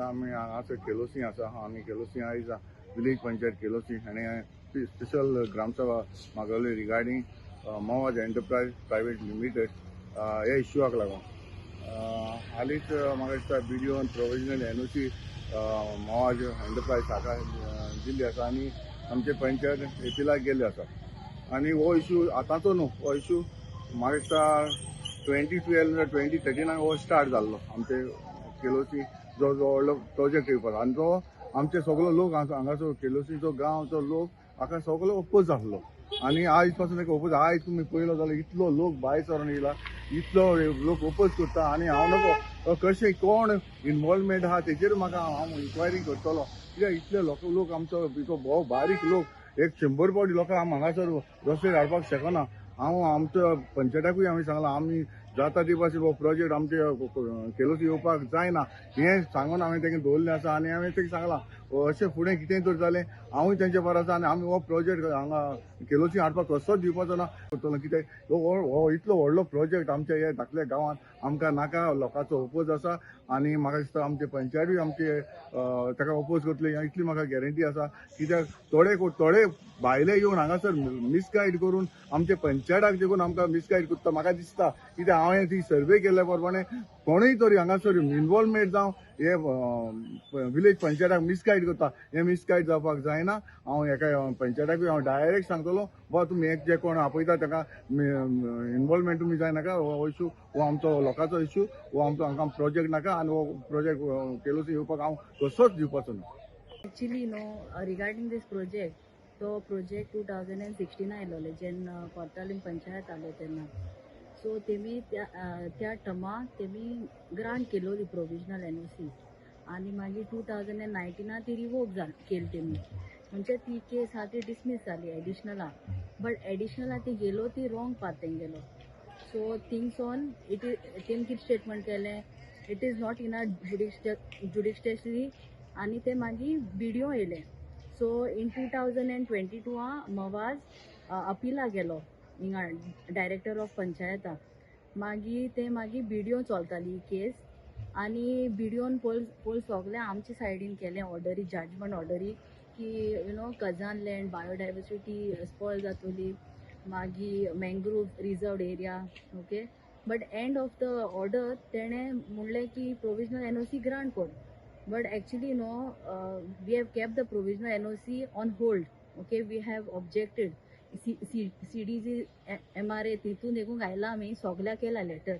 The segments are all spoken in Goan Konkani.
आमी हांगासर केलोसी आसा आनी केलोसी आयज विलेज पंचायत केलोसी हाणें स्पेशल ग्रामसभा मागवली रिगार्डींग मोवाज एंटरप्रायज प्रायवेट लिमिटेड ह्या इश्यूआक लागून. हालींच म्हाका दिसता बीडीओन प्रोविजनल एनओसी मोवाज एंटरप्रायज हाका दिल्ली आसा आनी आमचे पंचायत एपिलाक गेल्ले आसा. आनी हो इश्यू आतांचो न्हू, हो इश्यू म्हाका दिसता 2012, 2013 हो स्टार्ट जाल्लो. आमचे केलोसी जो जो व्हडलो प्रोजेक्ट येवपाचो आनी तो आमचे सगलो लोक हांगासर केलोसीचो गांवचो लोक हाका सगलो ओपोज आसलो आनी आयज पासून ताका ओपोज. आयज तुमी पळयलो जाल्यार इतलो लोक भायर सरून येयला, इतलो लोक ओपोज करता आनी हांव नको कशें कोण इनवॉल्वमेंट आहा तेजेर म्हाका हांव इन्क्वायरी करतलो, कित्याक इतले लोक आमचो इतलो भोव बारीक लोक 100 फावटी लोकांक हांगासर रस्त्यार हाडपाक शकना. हांव आमच्या पंचायताकूय आमी सांगलां, आमी जाता ते पासून हो प्रोजेक्ट आमचे केलोसी येवपाक जायना हें सांगून हांवें तांकां दवरलें आसा आनी हांवें तांकां सांगलां अशें फुडें कितेंय तर जालें हांवूय तेंच्या बरो आसा आनी आमी हो प्रोजेक्ट हांगा केलोसी हाडपाक कसोच दिवपाचो ना करतलो, कित्याक हो इतलो व्हडलो प्रोजेक्ट आमच्या ह्या धाकल्या गांवांत आमकां नाका. लोकांचो ओपोज आसा आनी म्हाका दिसता आमचे पंचायतूय आमचे ताका ओपोज करतले इतली म्हाका गॅरंटी आसा, कित्याक थोडे थोडे भायले येवन हांगासर मिसगायड करून आमचे पंचायताक देखून आमकां मिसगायड करता म्हाका दिसता, कित्याक हांवें ती सर्वे केल्ल्या प्रमाणे कोणूय तरी हांगासर इनवॉल्वमेंट जावं हे विलेज पंचायताक मिसगायड करता, हें मिसगायड जावपाक जायना. हांव हेका पंचायताकूय हांव डायरेक्ट सांगतलो, बाबा तुमी एक जे कोण आपयता ताका इनवॉल्वमेंट तुमी जायनाका, हो इशू हो आमचो लोकांचो इशू, हो आमचो हांगा प्रोजेक्ट नाका आनी हो प्रोजेक्ट केलोसी येवपाक हांव कसोच दिवपाचो ना. Actually no, regarding this project, तो प्रोजेक्ट 2016 आयलोले जेन्ना कोर्तालीम पंचायत आलो तेन्ना. सो तेमी त्या त्या टर्मा तेमी ग्रांट केलोली प्रोविजनल एनओसी आनी मागीर 2019 ती रिवोक केली तेमी, म्हणजे ती केस आहा ती डिसमीस जाली एडिशनला, बट एडिशनला ती गेलो ती रॉंग पाथ तेंगेलो. So things on it is तेमी कितें स्टेटमेंट केलें, it is not in a judiciary आनी ते मागीर बीडीओ येयले. सो इन 2022 मवाज अपिला गेलो हिंगा डायरेक्टर ऑफ पंचायता, मागीर ते मागीर बीडीओ चलताली ही केस आनी बीडीओन पयल पयल सगळें आमचे सायडीन केलें ऑर्डरी, जजमेंट ऑर्डरी की khazan land biodiversity spoil जातली, मागीर mangrove reserved area, okay. But end of the order तेणें म्हणलें की प्रोविजनल एनओसी ग्रांट कर, but actually no, we have kept the provisional NOC on hold, okay. We have objected CDG MRA तितून देखून घायला आमी सगल्याक केला letter.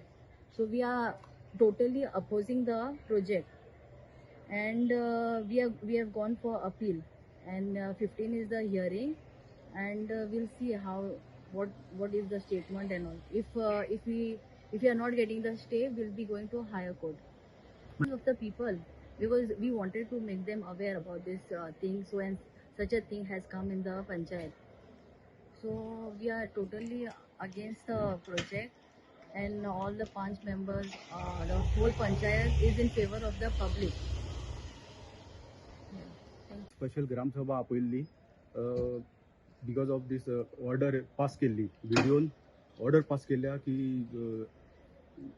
So we are totally opposing the project and we have gone for appeal and 15 is the hearing and we'll see how what is the statement and all. If we are not getting the stay, we'll be going to higher court of the people, because we wanted to make them aware about this thing. So and such a thing has come in the panchayat, so we are totally against the project and all the panch members, the whole panchayat is in favor of the public. Yeah. Thank you. Special Gram Sabha आपयल्ली because of this order pass केल्ली, बीडीओन ऑर्डर पास केल्या की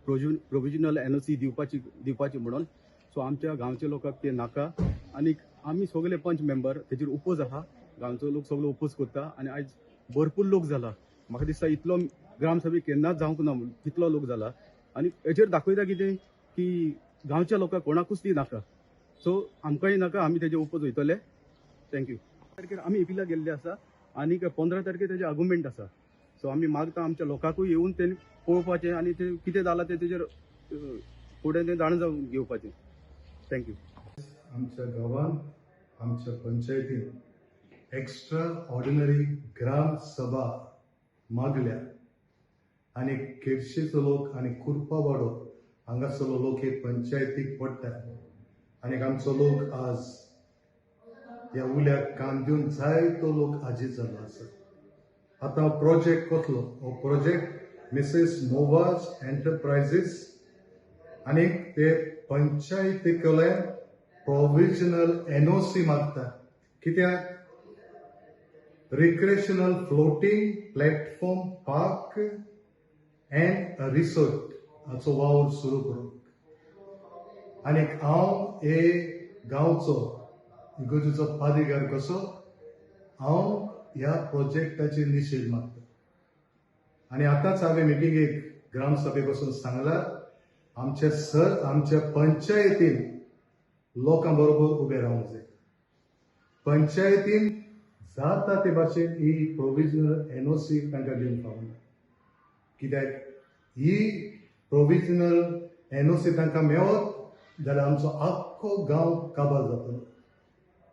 प्रोविजनल एनओसी दिवपाची म्हणून. सो आमच्या गांवच्या लोकांक ते नाका आनी आमी सगळे पंच मेंबर तेजेर ओपोज आहा. गांवचो लोक सगळो ओपोज करता आनी आयज भरपूर लोक जाला. म्हाका दिसता इतलो ग्रामसभेक केन्नाच जावंक ना तितलो लोक जाला आनी हेजेर दाखयता कितें की गांवच्या लोकांक कोणाकूच ती नाका. सो आमकांय नाका, आमी तेजे ओपोज वयतले. Thank you. तारखेर आमी एपिला गेल्ले आसा आनी 15 तारखेर तेजे आर्ग्युमेंट आसा. सो आमी मागता आमच्या लोकांकूय येवन तें पळोवपाचें आनी तें कितें जालां तें तेजेर फुडें तें जाणा जावन घेवपाचें. Thank you. आमच्या गांवांत आमच्या पंचायतीन एक्स्ट्रा ऑर्डिनरी ग्राम सभा मागल्या आनी केरशेचो लोक आनी कुर्पावाडो हांगासरलो लोक हे पंचायतीक पडटा आनी आमचो लोक आज ह्या उल्याक कान दिवन जायतो लोक आजीज जाल्लो आसा. आतां प्रोजेक्ट कसलो? हो प्रोजेक्ट मिसेस मोवाज एंटरप्रायजीस आनी ते पंचायती कडल्यान प्रोविजनल एनओसी मागता, कित्याक recreational floating platform park and resort हाचो वावर सुरू करूंक. आनी हांव हे गांवचो इगर्जेचो पादिगार कसो हांव ह्या प्रोजेक्टाचेर निशेध मागता. आनी आतांच हांवें मिटिंगेक ग्रामसभे बसून सांगला, आमचे सर आमच्या पंचायतीन लोकां बरोबर उबें रावंक जाय. पंचायतीन जाता ते भाशेन ही प्रोविजनल एनओसी तांकां दिवंक फावना, कित्याक ही प्रोविजनल एनओसी तांकां मेळत जाल्यार आमचो आख्खो गांव काबार जातलो.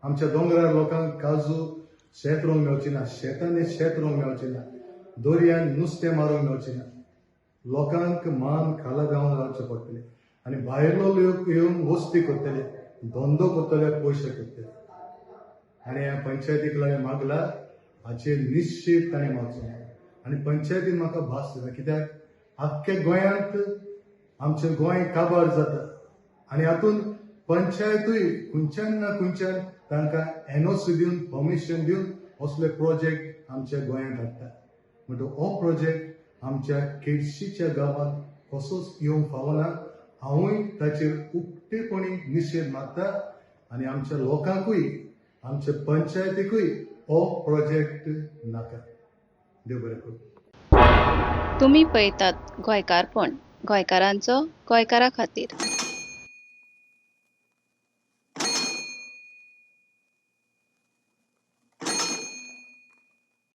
आमच्या दोंगरार लोकांक काजू शेत रोवंक मेळची ना, शेतांनी शेत रोवंक मेळचें ना, दर्यान नुस्तें मारूंक मेळचें ना, लोकांक मान खाला गांवांत रावचें पडटलें आनी भायलो लोक येवन वस्ती करतले, धंदो करतले, पयशे करतले. आनी ह्या पंचायतीक हांवें मागला हाचेर निश्चीत ताणें मारचो. आनी पंचायतीन म्हाका भास दिला, कित्याक आख्खे गोंयांत आमचें गोंय काबार जाता आनी हातूंत पंचायतूय खंयच्यान ना खंयच्यान तांकां एनओसी दिवन परमिशन दिवन असले प्रोजेक्ट आमच्या गोंयांत हाडटा. म्हणटकच हो प्रोजेक्ट आमच्या केळशीच्या गांवांत कसोच येवंक फावना. हांवूय ताचेर उक्तेपणी निशेध मारता आनी आमच्या लोकांकूय आमच्या पंचायतीकूय हो प्रोजेक्ट नाका. देव बरें करूं. तुमी पळयतात गोंयकारपण, गोंयकारांचो गोंयकारा खातीर.